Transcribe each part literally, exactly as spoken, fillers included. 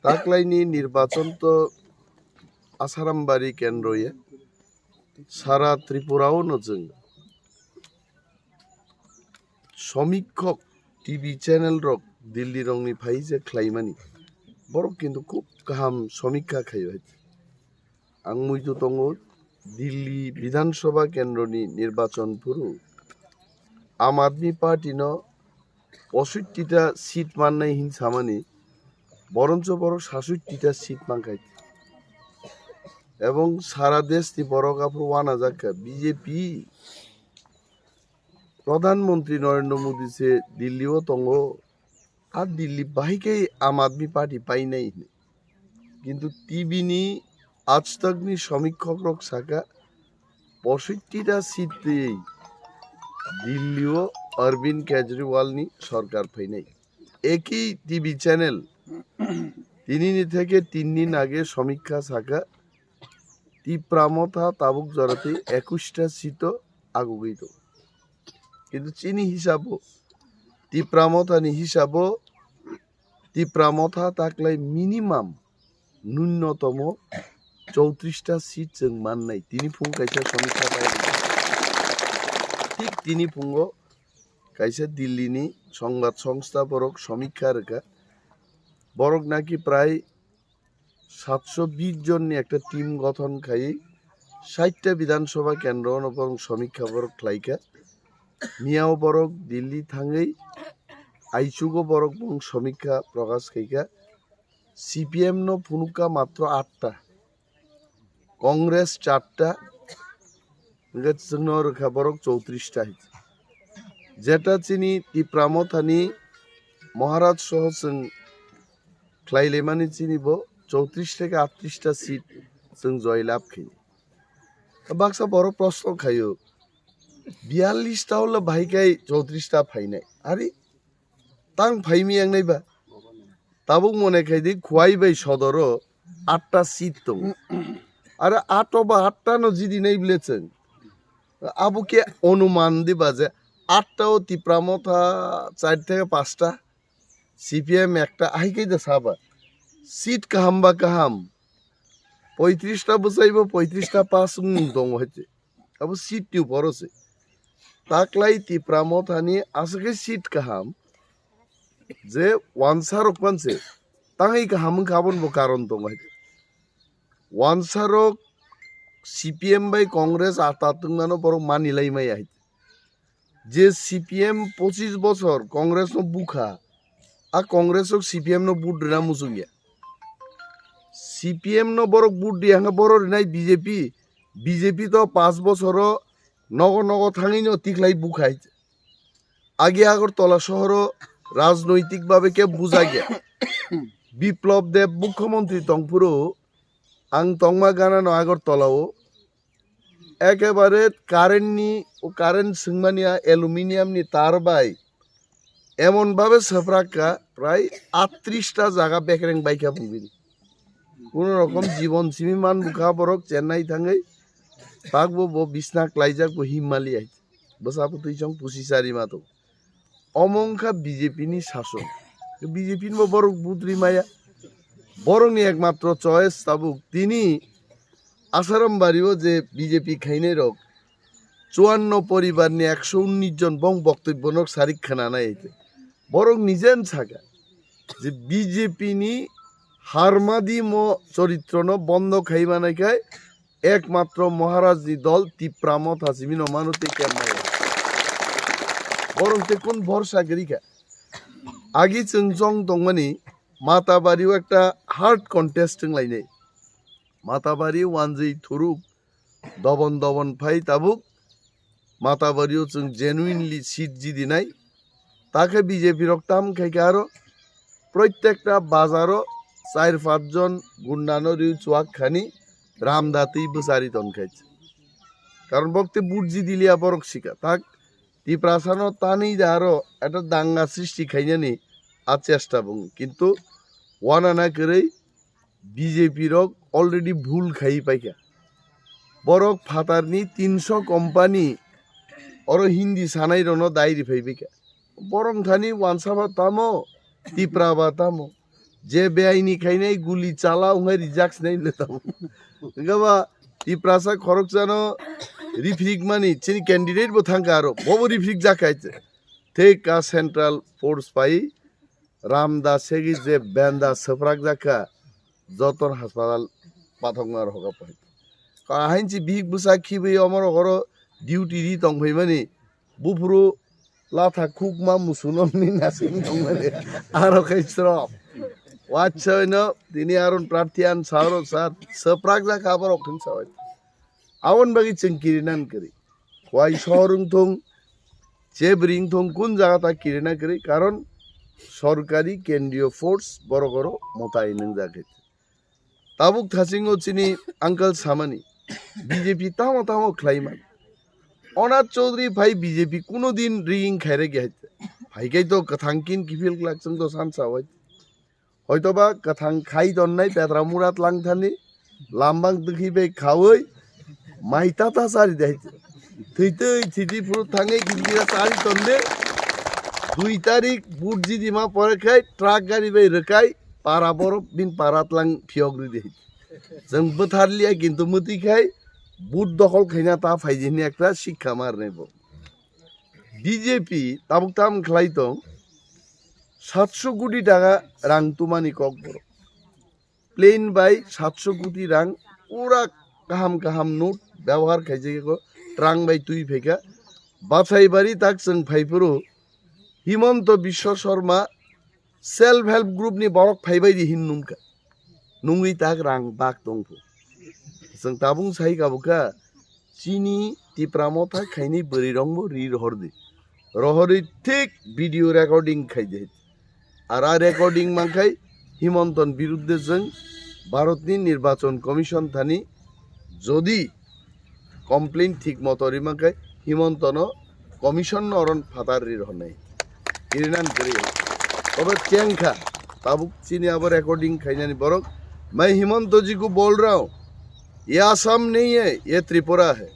Taklaini nirbachon to Asarambari kendro ya, sara Tripura o no chwng somikhok T V channel rok Delhi rokni phai je khlaimani, borok kintu khub kaham somikha khaio hai. Ang muitu tongo, Delhi Bidhan Sabha kendroni nirbachon phuru Aam Aadmi Party no posoittita seat mannai hin samani, boroncho borok sasoittita seat mankhai. Ebong sara desh ni borok aphuru uanajakkha, B J P Pradhan Mantri Narendra Modi se Delhi o tongo, a Delhi bahai khe Aam Aadmi Party painai hinwi. Kintu T V ni Aaj Tak ni somikhok rok saka, posoittita seat twi Delhi o Arvind Kejriwal ni sorkar phainai. Eki T V channel tini ni theke tin din age somikha saka, Tipra Motha tabuk jora twi ekushta seat o agugwi tongo. Kintu chini hisabo, Tipra Motha ni hisabo, Tipra Motha taklai minimum nunnotomo chowtrista seat chwng mannai. Tini phung kaisa somikha bai rwkha. Thik tini phungo kaisa Delhi ni songbat songstha borok somikha rwkha. Borok naki prai satso bish jon ni ekta team gothon khai, saitta Bidhan Sabha kendro no borok somikha borok khlaikha. Miyao borok Delhi thangwi aichugo borok bong somikha prokash khaikha. C P M no phunukha matro atta, Congress charta, hingke chwngno rwkha borok chowtrista. Jeta chini Tipra Mothani Maharaj soho chwng khlailaimani chini bo chowtris theke attrista seat chwng joy lab khaini. Baksa borok proshno khaio, biyallis ta holo bahai kai chowtris ta phainai. Ari tang phaimi yang nai ba? Tabuk mone khai di Khwai bai sodoro atta seat tongo. Are ato ba atta no jidi nai bile chwng. Abo khe onuman di ba je atta o Tipra Motha char theke pasta, C P M ekta, ahai khe da saba. Seat kaham ba kaham. Poitrista bwsai bo poitrista pass wng tongo hai se. Abo seat ni upor o se. Taklai Tipra Mothani aswk khe seat kaham je wansa rok pan se. Tangwi kaham wngkha aboni bo karon tongo hai se. Wansa rok C P M bai Congress ata tongmano borok mani lai maya hai se. Je C P M pochis bochor Congress no bukha, a Congress rok C P M no vote rwna muchung ya. C P M no borok vote riya hwnba borok rinai B J P, B J P to panch bochoro nogo nogo thangwi no tikhlai bukhai. Agi Agartala sohoro rajnoitik babe khe bujak ya. Biplab Deb mukhyamantri tongphuru ang tongma gana no Agartala o, ekebare current ni, o current swngmani a aluminium ni tar bai emon babe swprak kha, prai attrista jaga bekreng bai kha bini. Kuno rokom jibon simi man bukha borok Chennai thangwi, takbo bo bisna klaijak bo himmali ai. Bwsa bwtwi chong pusi sari ma tongo. Omo wngkha B J P ni sason. B J P ni bo borok vote ri maya. Borokni ekmatro choice tabuk. Tini Asarambari o je B J P khainai rok, chuanno poribar ni ekso unnish jon bong boktobbo nok sarik khwnanai. Borok nijen saka je B J P ni harmadi mo choritro no bondo khai manai khai ekmatro Maharaj ni dol Tipra Motha simi no mano tei kemnai. Borok te kun borsa giri kha. Agi chwng chong tongmani Matabari o ekta hard contest wng lainai. Matabari wanjwi thuruk dobon dobon phai tabuk Matabari o chwng genuinely seat jidinai. Takhe B J P rok tam khai kha aro proitekta bazar o char panch jon gunda no riu chuak khani ramda twi bwchari ton khai. Karon bokte vote jidiliya borok sikha. Tak Tiprasa no tanwi da aro eta danga srishti khainani a chesta bung. Kintu wanana kwrwi B J P rok already bhul khai paikha. Borok phatarni tinsho company oro Hindi sanai rokno dai riphai baikha. Borok thani wansa ba tamo, Tipra ba tamo. Je beaini khainai guli chala wngkha rijak sinai le tamo. Wngkha ba Tiprasa khoroksano rifrik mani chini candidate bo thangkha aro bobo rifrik jakha. Thik ka central force pai Ramda segi je benda swprak jakha joton haspatal pathokna rohoka pai. Ka hainchi bihik bwsa khibi omoro horo duty ri tongphai mani. Buphuru latha khukma musunomni nasing tongmani aro khai srok. Wachaino tini aron prarthi an saoro sat swprak jakha aborok hin sawai. Aboni bagwi chwng kirinan kiri. Khwai sohor wngthung, chebri wngthung, kun jaga ta kirina kiri, karon sorkari kendriyo force borok oro motai nwngjak khe. Tabuk thasingo chini uncle samani B J P tamo tamo khlai man. Onat Chaudhary phai B J P kuno din rigging khairek ya. Phai kai to kwthang kin kiphil glak chwng to san sawai. Hoitoba kwthang khai tonnai petra mura tlang thani lambang dwkhi bai khaui mai tata chari de. Thwitwi thwitwi phuru thangwi gijira chari tonde. Dui tarik vote jidima pore khai truck gari bai rwkai para borok bin para tlang phiyok ridi. Chwng bwthar liya kintu mwtwi khai vote dokhol khaina ta phaidi hwnwi ekta sikha mar nai bo. B J P tabuk tam khlai tong satso koti taka rang tumani kok borok. Plane bai satso koti rang pura kaham kaham note byabohar khaijak ko, rang bai twi phaikha. Bachai bari tak chwng phaiphuru Himanta Biswa Sarma self help group ni borok phaibai di hin nungkha. Nungwi tak rang bak tongphu. Chwng tabung sai kabukha chini Tipra Motha khaini bwrwi rongbo ri rohor di. Rohorwi thik video recording khai di. Ar a recording mankhai Himanton birudde jwng Bharatni Nirbachon Commission thani jodi complaint thik moto rima khe Himantono commission no oron phatar ri rwnai. Irinan kri. Tobe chengkha tabuk chini abo recording khainani borok. Mai Himanta ji ko bol raha hu, ye Assam nahi hai, ye Tripura hai.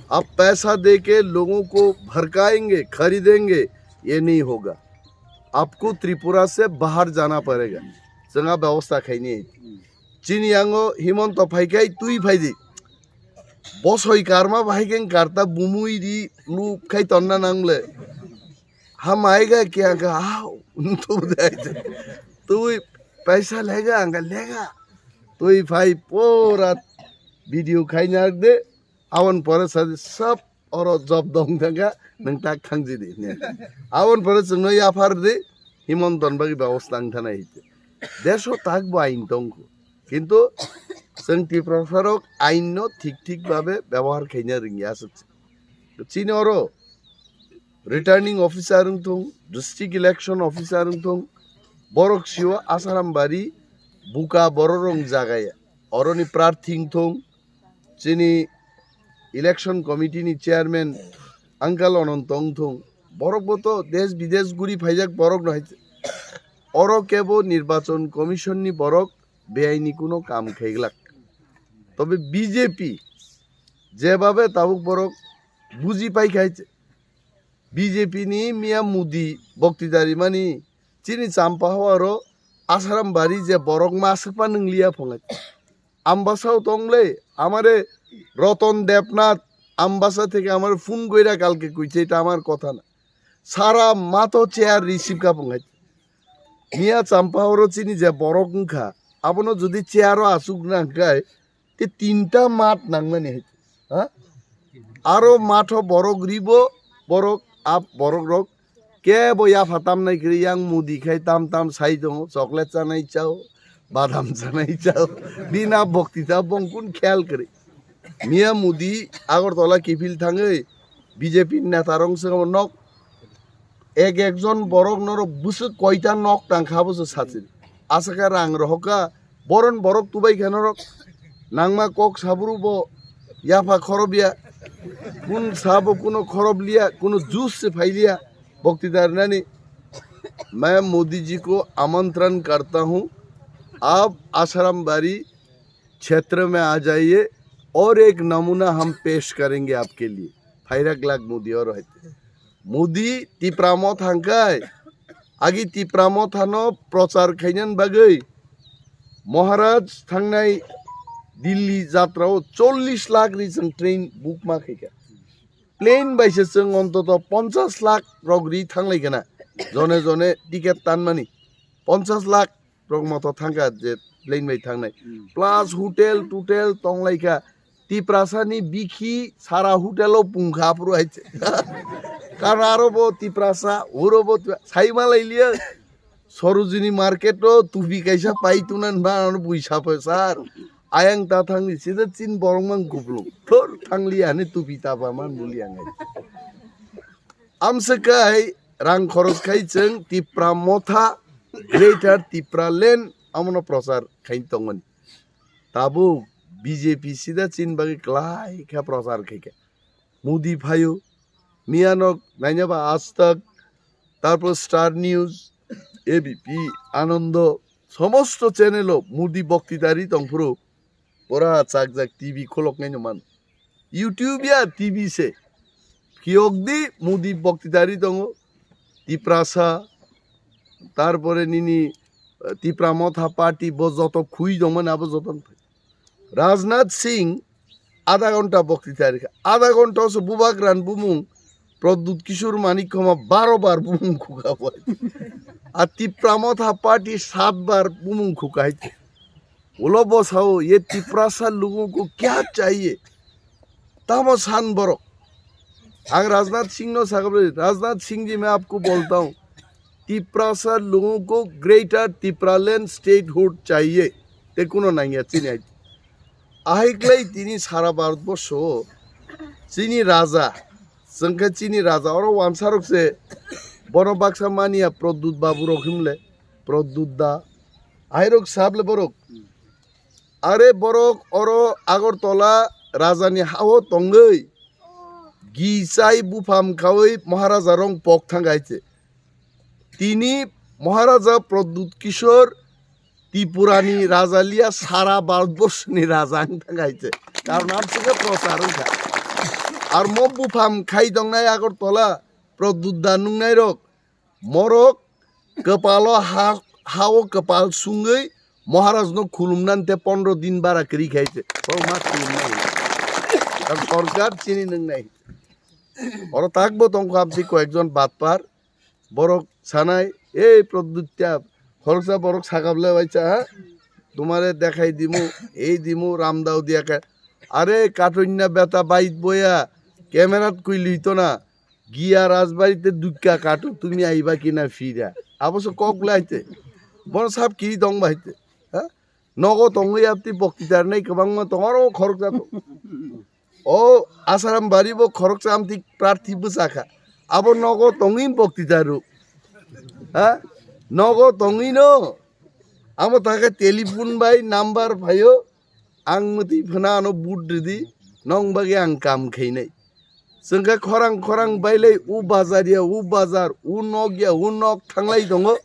Aap paisa deke logon ko bharkayenge, kharidenge, ye nahi hoga. Aapko Tripura se bahar jana padega. Chwng a byabostha khaini. Chini yango Himanta phaikhai twi phaidi. Bosoi karma bahai khe karta bumui di lup khai tonna nangle. Hamai ga kya ga hao. Tu dai. Twi paisa lega anga lega. Twi phai pura video khai nak de. Aboni pore sa sab oro job dong thangkha, nwng tak thangji di. Aboni pore chwngno yaphar di, Himanta ni bagwi byabostha wng thana hite. Deso tak bo ain tongkho. Kintu chwng Tiprasarok ain no thik thik babe byabohar khaina rwngya aswk. Chini oro returning officer wng thung, district election officer wng thung, borok siwa Asaram bari buka bororong jagaya. Oroni prarthi wng thung, chini election committee ni chairman uncle Ananto wng thung, borok bo to desh bidesh guri phaijak borok no hai. Oro kebo nirbachon commission ni borok beaini kuno kam khaiglak. Tobe B J P jebabe tabuk borok buji pai khai B J P ni miya Modi boktidari mani chini Champa hawaro Asaram bari je borok ma swkma nwngliya phungai. Ambasa o tongle, amare Ratan Debnath Ambasa theke amare phone goira kalke kuiche ta amar kotha na. Sara mato chair receive ka phungai. Miya Champa hawaro chini je borok wngkha, abono jodi chair o asuk nangkai, te tinta mat nangnani hai. Ha? Aro matho borok ribo, borok ap borok rok kebo yapha tamnai kiri yang Modi khai tam tam sai tongo, chocolate chanai chao, badam chanai chao, bina bokti ta bongkun khel kiri. Miya Modi Agartala kiphil thangwi B J P neta rong swngo nok ek ekjon borok norok bwswk koita nok tang kha bwswk sachiri. Aswk khe rang rohok kha, boron borok tubai kha norok. Nangma kok sabru bo yapha khorobya. Kun sabo kuno khorob liya, kuno juice se phai liya. Boktidar nani, मैं मोदी जी को आमंत्रण करता हूँ, आप आश्रम बाड़ी क्षेत्र में आ जाइए और एक नमूना हम पेश करेंगे आपके लिए। Phairak glak Modi oro hai. Modi Tipra Motha hwnkhe agi Tipra Motha no prochar khainani bagwi Maharaj thangnai Delhi jatra o chollish lakh ri chwng train book ma khaikha. Plane bai se chwng ontoto ponchash lakh rok ri thanglai khana. Jone jone ticket tanmani. Ponchash lakh rok moto thangkha je plane bai thangnai. Hmm. Plus hotel totel tonglaikha. Tiprasa ni bikhi sara hotel o pungkha aphuru hai. Karon aro bo Tiprasa, uro bo Tipra-, sai malai liya. Sarojini market o tupi kaisa pai tunan ba ano bui sapo sir. Ayang ta thangni sida chin borok mang kuplung. Thor thangli ani tupi tapa man muli angai. Amsa kai rang khoros khai chwng Tipra Motha, Greater Tipra Land amono prochar khai tongmani. Tabuk B J P sida chin bagwi klai kha prochar khai kha. Modi phaio, miyanok nainaba Aaj Tak, tarpor Star News, A B P, Anando, somosto channel o Modi boktitari tongphuru, pura chakjak T V khuloknaino man. YouTube ya T V se, phiyokdi Modi boktitari tongo, Tiprasa, tarpore nini, eh, Tipra Motha Party bo joto khui tongmani abo joto. Rajnath Singh adha ghonta boktitari kha. Adha ghonta o se Bubagra ni bumung Pradyut Kishore Manik Khoma baro bar bumung khuka bai. A Tipra Motha Party saat bar bumung khuka hai. Ulo bo sao, "Ye Tiprasa logon ko kya chahiye?" Tamo san borok. Ang Rajnath Singh no sakha bai, "Rajnath Singh ji, main aapko bolta hoon, Tiprasa logon ko Greater Tipraland statehood chahiye." Te kuno nangya chini hai. Ahai klai tini sara Bharatborsho o chini raja, chwngkhe chini raja, oro wansarok se bono baksa mania Pradyut babu rok himle, Pradyut da, ahairok sable borok. Are borok oro Agartala rajani hao tongwi gichai bupham khawi Maharaja rong pok thang hai se. Tini Maharaja Pradyut Kishore Tripurani raja liya, sara Bharatborsoni raja wng thang hai se. Karon amswkhe prochar wngkha. Ar mo bupham khai tongnai Agartala Pradyut da nungnai rok, morok kwpalo ha, hao kwpal sungwi Maharajno khulumnani te pondro din bara kwrwi khai se. Borok ma khulumnai. Karon sorkar chini nungnai. Oro takbo tongkha amtwi koyekjon batpar. Borok sanai, "Ei Pradyutya, khoroksa borok sakable bacha, ha? Tumare dekhai dimu, ei dimu, ramdao diya khe." Are katoinna beta bait boya, camera t koi lito na, giya Rajbari te dukka kato, tumi aiba kina phira. Abo se kok lai te. Bono sab kiri tong bai te. Ha? Nogo tongwi apti boktitar nai kwbangma tong, oro khoroksa tong. O Asaram bari bo khoroksa amtwi prarthi bwsakha. Abo nogo tongwi boktitaru. Ha? Nogo tongwi no. Amo takhe telephone bai number phaio. Ang mwtwi phano ano vote ridi. Nong bagwi ang kam khainai. Chwngkhe khorang khorang bailai u bazar ya u bazar, u nok ya u nok thanglai tongo.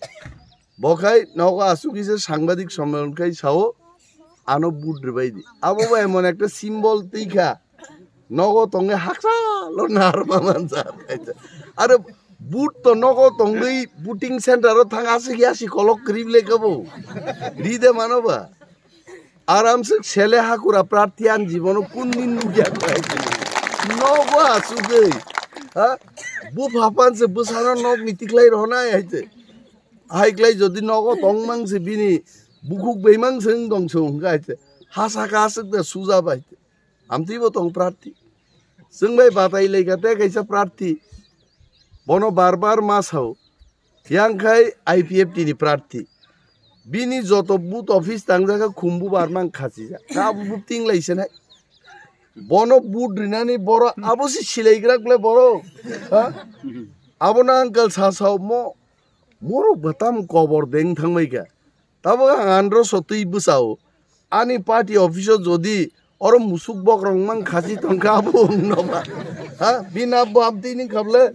Bo khai nogo asugwi se sangbadik sommelan khai sao, ano vote rwbai di. Abo bo emon ekta symbol twi kha. Nogo tongwi haksalo narwkma manjak. Are vote to nogo tongwi voting center o thang aswk yasi kolok kwrwi le kabo. Ri de mano ba. Aramswk sele hakura prarthi ang jibono kun din nukya kho hai se. Nogo asugwi. Ha? Bupha phan se bwsano nokni tiklai rwnai hai se. Hai klai jodi nogo tongmang se bini bukhuk beimang se wng dong se wngkha hai se. Hasa ka aswk da suja bai. Amtwi bo tong prarthi. Chwng bai batai lai kha te kaisa prarthi. Bono bar bar ma sao. Yang khai I P F T ni prarthi. Bini joto booth office tangjak kha khumbu bar mang khachijak. Ka bu ting lai se nai. Bono vote rinani boro abo se silai grak le boro. Ha? Abo na uncle sa sao mo. Morok bwtam kobor deng thangbai kha. Tabuk ang andro sotwi bwsao. Ani party office o jodi oro musuk bokrok mang khachi tongkha abo wngno ba. Ha? Bini abo amtwi ni khable.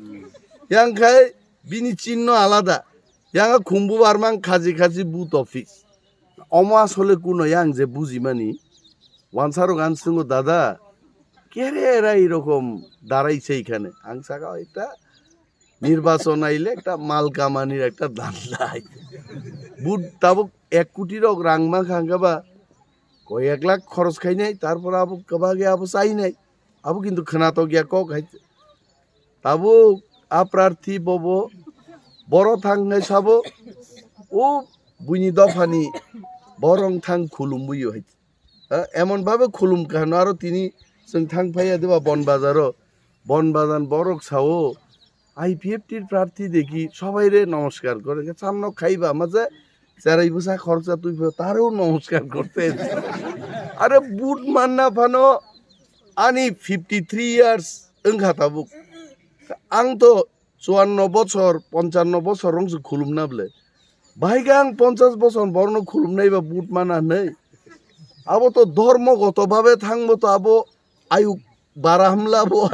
Yang khai bini chinno alada. Yang khumbu bar mang khachi khachi booth office. Omo asole kuno yang je bujimani. Wansarok ang swngo, "Dada, kere erai rokom darai sei khane?" Ang saka, "Eta nirbachon aile ekta mal kamanir ekta danda." But tabuk ek koti rok rang mankha hwnkhe ba koi ek lakh khoros khainai, tarpor abo kwbagwi abo chainai, abo kintu khwnatok ya kok hai. Tabuk a prarthi bobo boro thang hai sabo, o buini dophani borong thang khulumbuyo hai. Ha, emon bhabe khulum kahano aro tini chwng thang phaiya diba Bon Bazaro, Bon Bazar borok sao, "I P F T prarthi dekhi sobai re namaskar kore." Samno khaiba maje cherai bwsa khoroksa twi pho taro namaskar korte. Are but manna phano ani fifty three years wngkha tabuk. Ang to chuanno bochor, ponchanno bochor rong se khulumna ble. Bahai gang ponchas bochor borno khulumnai ba but mana nei. Abo to dhormo goto bhabe thangbo to abo ayuk bara hamla bo.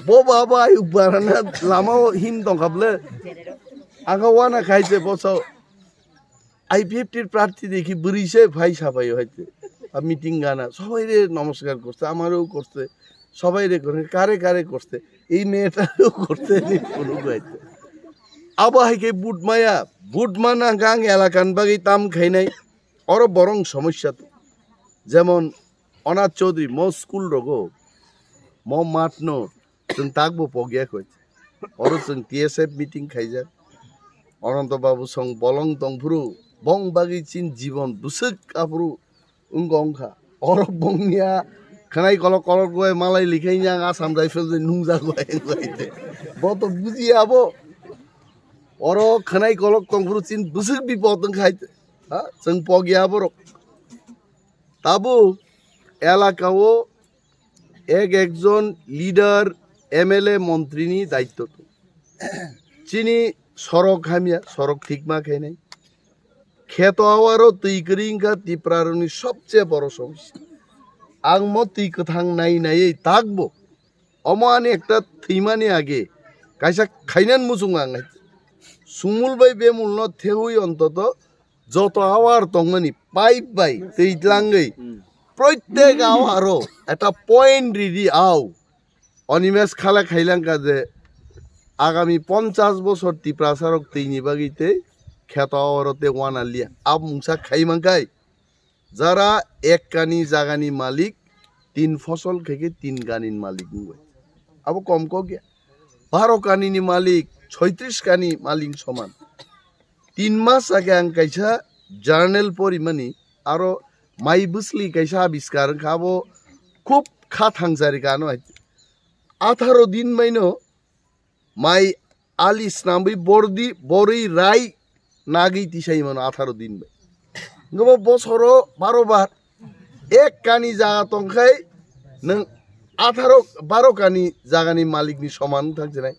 Bo ba abo ayuk bara na lama o him tong khable. Aga wana khaise boso. I P F T prarthi dekhi bwrwi se phai sabai hai. A meeting gana. Sobai re namaskar korte, amaro korte. Sobai re korte, kare kare korte. Ei meta korte ni phunuk hai. Abo hai khe but maya, but mana gang elakan bagwi tam khainai. Oro borong somosya to. Jemon Onath Chaudhary mo school rogo, mo math no chwng takbo pogya khoi. Oro chwng T S F meeting khaijak. Ananto Babu song bolong tongphuru, bong bagwi chin jibon bwswk aphuru wngkha wngkha. Oro bongniya khwnai kolok kolok goi malai likhai yang Assam Rifles ni nungjago hai wngkha. Bo to bujiya bo. Oro khwnai kolok tongphuru chin bwswk bipot wngkha hai. Ha? Chwng pogya borok. Tabuk elaka o ek ekjon leader, M L A, montri ni daitto tong. Chini sorok hamya, sorok thik ma khainai. Kheto awaro twi kwrwi wngkha Tipra rokni sobche boro somosya. Ang mo twi kwthang nai naiwi takbo. Omo ani ekta thwimani age kaisa khainan muchung ang hai. Sumul bai bemul no thewi ontoto joto awar tongmani pipe bai twi tlangwi proitek awaro eta point riri au. Animesh khala khailangkha je agami ponchas bochor Tiprasa rok twini bagwi tei kheto awaro tei wana liya. Abo mungsa khai mankhai. Jara ek kani jagani malik, tin fosol khe khe tin kani malik wngwi. Abo kom kok ya. Baro kani ni malik, soitris kani malik soman. Tin mas age ang kaisa journal porimani, aro mai bwsli kaisa abiskar wngkha, abo khub kha thangjari kha ano hai. Atharo din maino mai ali snamwi bordi, borwi rai nagwi tisai mano atharo din bai. Ngobo bosoro baro bar ek kani jaga tongkhai nwng atharo baro kani jagani malikni soman thang chinai.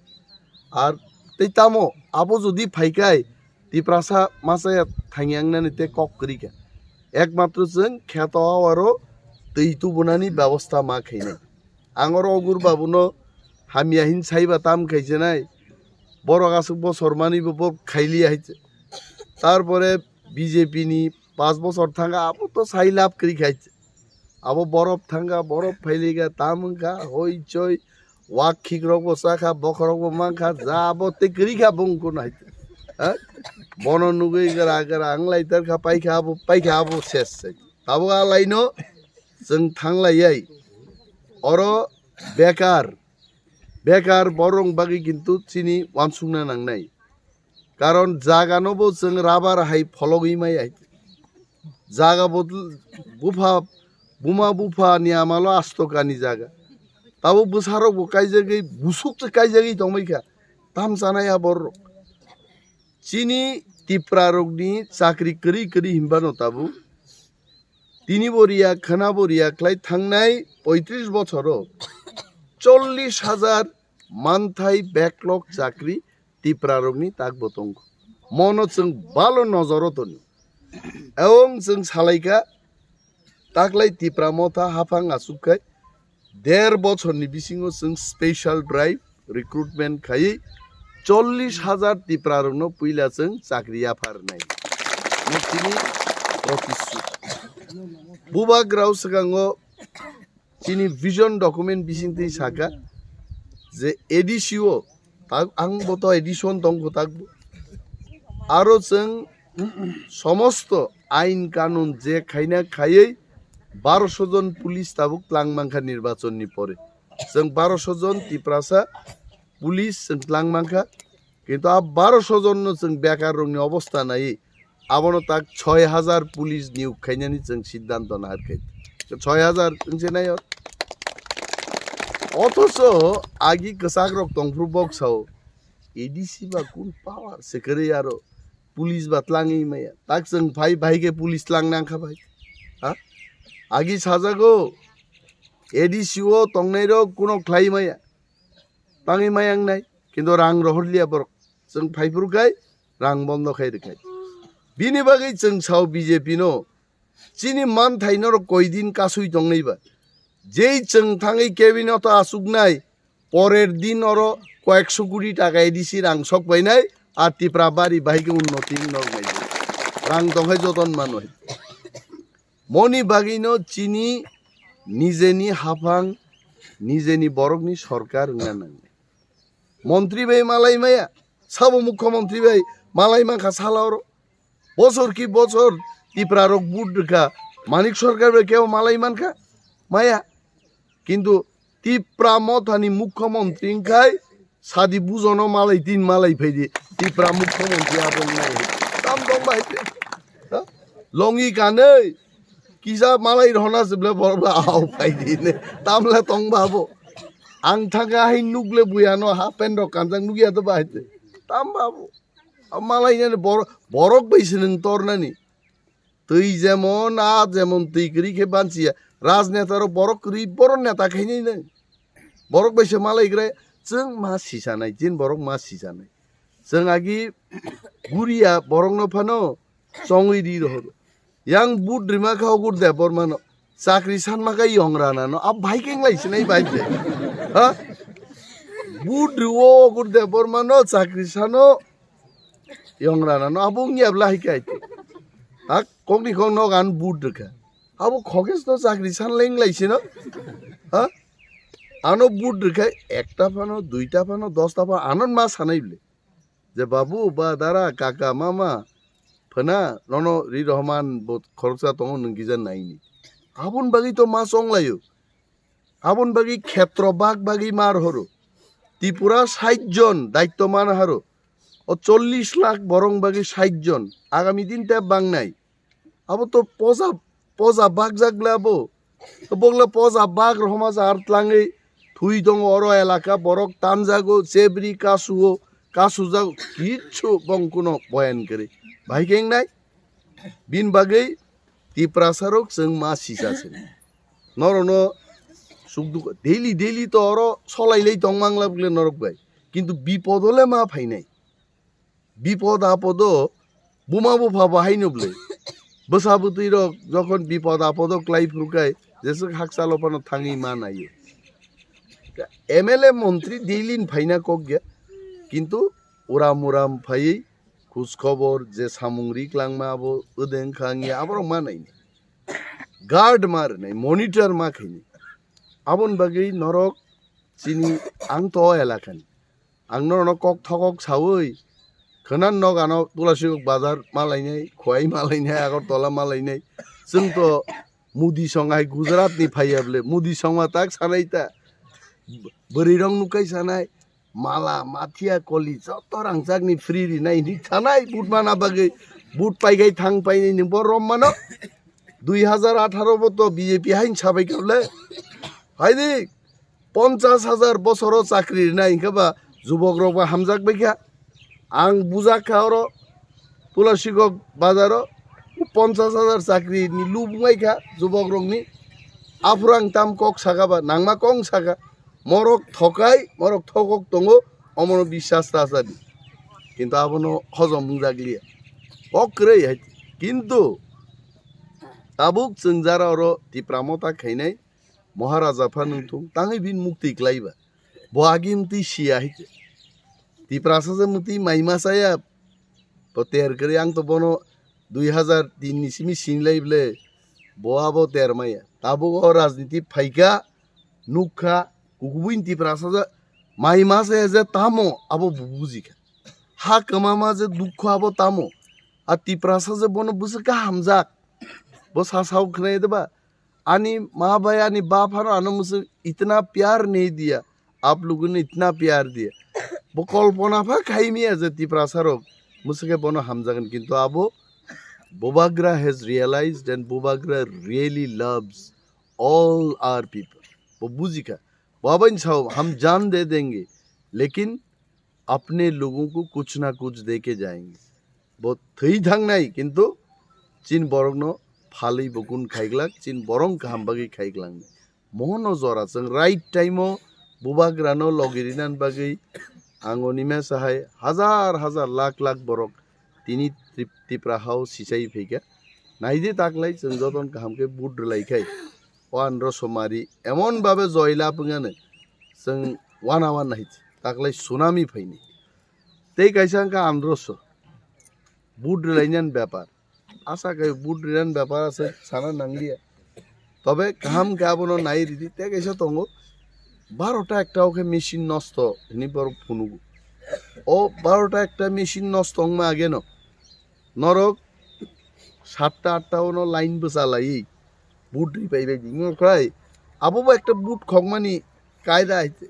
Ar tei tamo abo jodi phaikai Tiprasa masa ya thangyang nani te kok kwrwi kha. Ekmatro chwng kheto awaro twi tubunani bebosta ma khainai. Ang oro Ogur Babuno hamya hin saiba tam khaichenai. Borok aswk bosor manwi bo, bo khailiya hai. Tarpore B J P ni pas bosor thanga abo to sai lab kwrwi khai. Abo borop thanga, borop phailiga tam wngkha, hoi choi, wak khikrok bo chakha, bokhorok bo mankha, ja abo te kwrwi kha bung kun hai. Ha? Bono nugwi gra gra ang lai tar kha, paikha abo, paikha abo ses se. Abo a laino chwng thang lai yai. Oro bekar, bekar borok bagwi kintu chini wansukna nangnai. Karon jaga no bo chwng rabar hai phologwi mai hai. Jaga bo bupha, buma bupha ni amalo asto kani jaga. Tabo bwsarok bo kaijagwi, busuk se kaijagwi tongmai kha. Tam chanai a borok. Chini Tipra rokni chakri kwrwi kwrwi hinbano tabuk. Tini bo riya, khwna bo riya khlai thangnai poitris bochoro chollish hajar manthai backlog chakri Tipra rokni takbo tongkho. Mono chwng balo nojoro toni. Ewng chwng salaikha taklai Tipra motha haphang achukkhai der bochorni bisingo chwng special drive recruitment khaiwi chollish hajar Tipra rokno puila chwng chakri yapharnai. Mo chini protistut. Bubagrao swkango chini vision document bisingtwi saka je A D C o tak ang bo to A D C o tongkho takbo. Aro chwng somosto ain kanun je khaina khaiwi baroso jon police tabuk tlang mankha nirbachon ni pore. Chwng baroso jon Tiprasa police chwng tlang mankha, kintu a baroso jon no chwng bekar rokni obostha naiwi abono tak soi hajar police niyok khainani chwng siddhanto nahar khai. Soi hajar wngse nai o. Othocho agi kwchak rok tongphuru bok sao, A D C ba kun power se kwrwi aro police ba tlangwi maya. Tak chwng phai bai khe police tlang nang kha bai. Ha? Agi sajago A D C o tongnai rok kuno khlai maya. Tangwi maya wngnai. Kintu rang rohor liya borok. Chwng phai phuru khai rang bondo khai rwkhai. Bini bagwi chwng sao B J P no. Chini manthai norok koi din kasui tongnai ba. Jei chwng thangwi cabinet o achuknai, porer din oro koyekso koti taka A D C rang sok painai, a Tipra bari bahai khe unnoti wng norok nai. Rang tong hai joton manwi. Moni bagwi no chini nijeni haphang, nijeni borokni sorkar wngna nangnai. Montri bai malai maya, sabo mukhyamantri bai malai mankha sala oro. Bosor ki bosor Tipra rok vote rwkha, Manik Sarkar bai kebo malai mankha? Maya. Kintu Tipra mothani mukhyamantri wngkhai sadi bujono malai tin malai phaidi Tipra mukhyamantri abo wngnai. Tam tong bai. Ha? Longi kanwi kisa malai rona se ble borok ba au phaidi ne. Tamla tong ba abo. Ang thangkha hai nukle buyano half pant rok kanjak nukya to ba hai te. Tam ba abo. A malai nani bor-, borok bai se nwng tornani. Twi jemon, a jemon twi kwrwi khe banchiya. Rajneta rok borok kwrwi, borok neta khainai nang. Borok bai se malai kre, chwng ma sisanai, chin borok ma sisanai. Chwng agi guriya borok no phano chongwi ri rohoro. Yang vote rima kha Ogur Debbarma no. Chakri sanma kha Yong Rana no. Ab bhai keng lai sinai bai te. Ha? Vote riwo Ogur Debbarma no, chakri sano Yong Rana no. Abo wngya bla hai kai te. Ha? Kokni kok no gan vote rikha. Abo khokes no chakri san leng lai sino. Ha? Ano vote rikha ekta phano, duita phano, dosta phano, anon ma sanai bile. Je babu ba dara kaka mama phana nono ri rohman bo khoroksa tongo nwng kisa naini. Abon bagwi to ma chonglaio. Abon bagwi khetro bak bagwi mar horo. Tripura sait jon daitto man haro. O chollish lakh borong bagwi sait jon. Agami din te bangnai. Abo to poja, poja bakjak le abo. To bokle poja bak rohoma jar tlangwi thui tongo oro elaka borok tanjago chebri kasuo kasujago kichu bong kuno boyan kere. Bhai keng nai bin bagwi Tiprasa rok chwng ma sisa se. Noro no sukduk daily daily to oro solai lai tong mangla bokle norok bai. Kintu bipodo le ma phainai. Bipod apodo buma bupha bo haino bwle. Bwsa bwtwi rok jokhon bipod apodo klai phuru khai jeswk hakchalo phano thangwi ma naio. M L A montri daily ni phaina kok ya. Kintu uram uram phaiwi khoj khobor je samung ri klangma abo wdeng kha wngya aborok ma naini. Guard ma rwnai, monitor ma khaini. Aboni bagwi norok chini ang to o elakani. Ang norokno kok thokok saui khwnan nok ano Tulasibog bazar ma lainai, Khowai ma lainai, Agartala ma lainai. Chwng to Modi song hai Gujarat ni phaiya bwle, Modi song ma tak sanai ta. Bwrwi rok nukai sanai, mala, mathia, koli joto rangchak ni free rinai hinwi sanai, but mana bagwi, but paigai thang painai nwng bo rom mano. Dui hajar atharo bo to B J P hain sabai kable. Haidi, ponchas hajar bosoro chakri rinai hinkhe ba jubok rok ba hamjak bai kha. Ang bujak kha oro Tulasibog bazaro ponchas hajar chakri ni lub wngbai kha jubok rokni. Aphuru ang tam kok saka ba nangma kok saka. Morok thokai, morok thokok tongo, omono biswas ta sadi. Kintu abono hojom wngjakliya. Kok kwrwi hai. Kintu tabuk chwng jara oro Tipra mota khainai Maharaja pha nwng thung tangwi bini mukti klaiba. Bo agi mtwi siya hai khe. Tiprasa se mtwi mai ma chaya. Bo ter kwrwi ang to bono dui hajar tin ni simi sinlai bwle. Bo abo ter maya. Tabuk o rajniti phaikha, nukha, kukubuini Tiprasa se mai ma chaya je tamo abo bo bujikha. Ha kwmama je dukho abo tamo. A Tiprasa je bono bwswk kha hamjak. Bo sa sao khwnai de ba. Ani ma bai ani bap hano ano mwswk itna pyar nahi diya. Aap logon ne itna pyar diya. Bo kolpona pha khai miya je Tiprasa rok mwswk khe bono hamjagan, kintu abo Bubagra has realized and Bubagra really loves all our people. Bo bujikha. Bo abain sao, "Hum jaan de denge, lekin apne logon ko kuch na kuch de ke jayenge." Bo thwi thangnai, kintu chin borokno phalwi bo kun khaiglak, chin borok kaham bagwi khaiglak. Mohono jora chwng right time o Bubagrano logi rinan bagwi ang onima sahai hazar hazar lakh lakh borok tini Trip-, Tipra hao sichai phaikha. Naidi taklai chwng joton kaham khe vote rwlai khai. O andro somari emon babe joy lapwngano chwng wana wana hai taklai tsunami phaini. Tei kaisa wngkha androso vote rwlainani bepar. Asa khe vote rwlainani bepar ase sana nangliya. Tobe kaham khe abono nai ridi, tei kaisa tongo, barota ekta o khe machine nosto hinwi borok phunugo. O barota ekta machine nosto wngma ageno norok satta atta ono line bwchalaiwi vote ripai bai di wngkha khai. Abo bo ekta vote khokmani kaida hai se.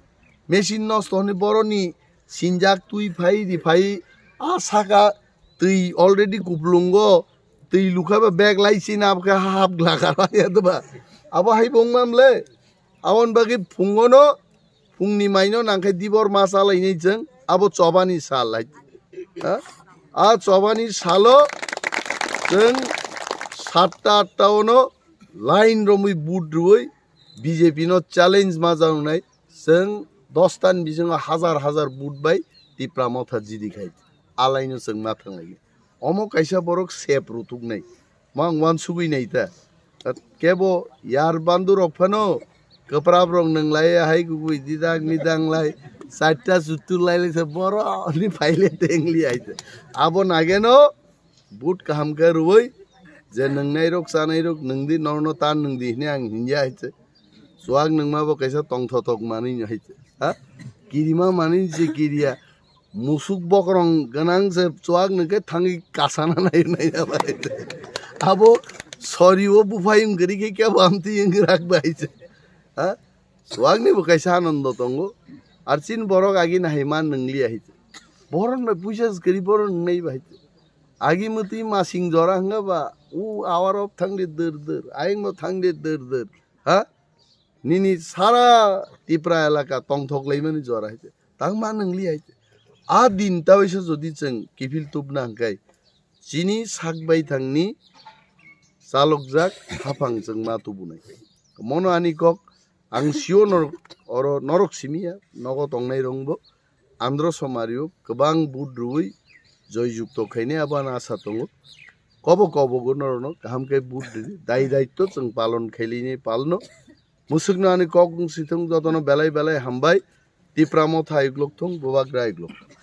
Machine nosto hwnwi boroni sinjak twi phai ri phai a saka twi already kuplungo twi lukha ba bag lai sina abo khe hap glak aro ya doba. Abo hai bo wngma mle. Aboni bagwi phungono phungni maino nangkhe dibor ma chalainai chwng abo chobani sal hai. Ha? A chobani salo chwng satta atta ono line romwi vote rwui B J P no challenge ma jangnai chwng dostani bisingo hazar hazar vote bai Tipra Motha jidi khai alaino chwng ma thanglai. Omo kaisa borok sep rutuknai. Mang wansugwi nai ta. Kebo yar bandu rok phano kwprap rok nwnglai hai gugui didang midang lai chaita jutu lai lai se boro ni phaile tengli hai se. Abo nageno but kaham khe rwui je nwngnai rok chanai rok nwngdi norno ta nwngdi hini ang hinya hai se. Chuak nwngma bo kaisa tongthotok manwi hai se. Ha? Kirima manwi se kiriya. Musuk bokrong gwnang se chuak nungkhe thangwi kasana nai nai ya bai. Abo sori o buphai wng gari khe kebo amtwi wng rak bai se. Ha? Chuak ni bo kaisa anando tongo. Ar chin borok agi nahai man nungli ahi se. Boron bai puisa se gari boron nai bai se. Agi mutwi masing jora hwnga ba u awarok thangdi dur dur, ayang bo thangdi dur dur. Ha? Nini sara Tipra elaka tongthok laimani jora hai se. Tangma nungli hai se. A din tawaisa jodi chwng kiphil tubna hwnkhe chini sak bai thangni chalokjak haphang chwng ma tubunai. Mono ani kok ang sio norok oro norok simiya nogo tongnai rongbo andro somario kwbang but rwui joy jukto khainai abo ano asa tongo. Kobo kobogo norokno kaham khe but ridi dai daitto chwng palon khailini palno. Musukno ani kok wng si thung jotono belai belai hambai. Tipra Motha iglok thung, Bubagra iglok thung.